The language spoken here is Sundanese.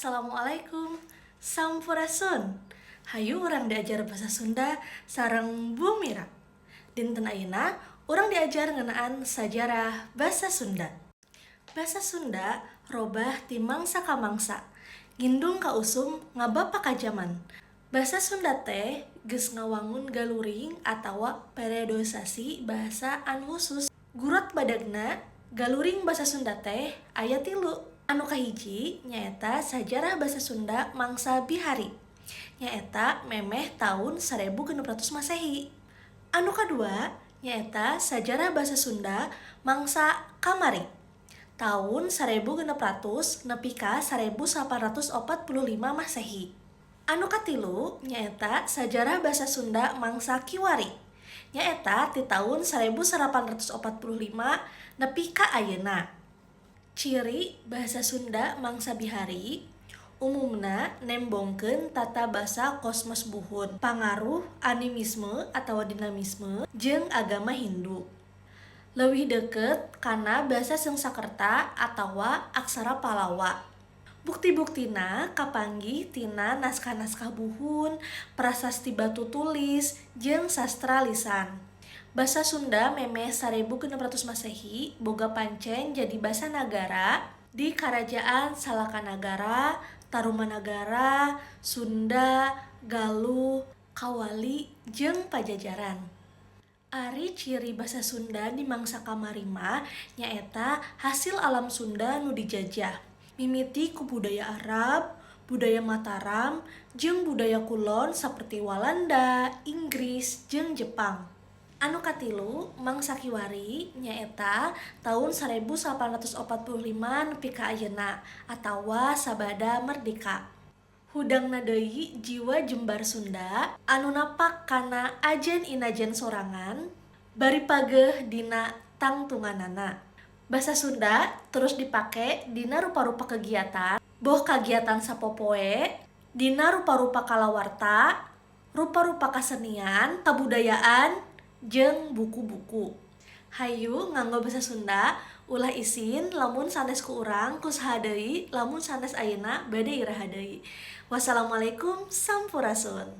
Assalamualaikum, Sampurasun. Hayu urang diajar bahasa Sunda sareng Bu Mira. Dinten ayeuna urang diajar ngeunaan sajarah basa Sunda. Basa Sunda robah ti mangsa ka mangsa, ngindung ka usum ngabapak ka jaman. Basa Sunda teh geus ngawangun galuring atawa periodisasi bahasa anu husus. Gurot badagna, galuring basa Sunda teh aya tilu. Anu kahiji nyaeta sajarah basa Sunda mangsa bihari, nyaeta memeh taun 1600 Masehi. Anu kadua nyaeta sajarah basa Sunda mangsa kamari, taun 1600 nepi ka 1845 Masehi. Anu katilu nyaeta sajarah basa Sunda mangsa kiwari, nyaeta ti taun 1845 nepi ka ayeuna. Ciri bahasa Sunda mangsa bihari umumna nembongkeun tata basa kosmos buhun, pangaruh animisme atawa dinamisme jeung agama Hindu. Leuwih deukeut kana basa Sangsakerta atawa aksara Palawa. Bukti-buktina kapanggih tina naskah-naskah buhun, prasasti batu tulis, jeung sastra lisan. Basa Sunda memeh 1600 Masehi boga pancen jadi basa nagara di Karajaan Salakanagara, Tarumanagara, Sunda, Galuh, Kawali, jeung Pajajaran. Ari ciri basa Sunda di mangsa kamari mah nyaeta hasil alam Sunda nu dijajah. Mimiti ku budaya Arab, budaya Mataram, jeung budaya Kulon saperti Walanda, Inggris, jeung Jepang. Anu katilu mangsa kiwari nyaeta taun 1845 nepi ka ayeuna atawa sabada merdeka. Hudangna deui jiwa jembar Sunda anu napak kana ajen inajen sorangan bari pageh dina tangtunganana. Basa Sunda terus dipake dina rupa-rupa kegiatan, boh kagiatan sapopoe, dina rupa-rupa kalawarta, rupa-rupa kasenian, kabudayaan, jeung buku-buku. Hayu nganggo basa Sunda, ulah isin lamun sanes ku urang ku saha deui, lamun sanes ayeuna bade iraha deui. Wassalamualaikum, sampurasun.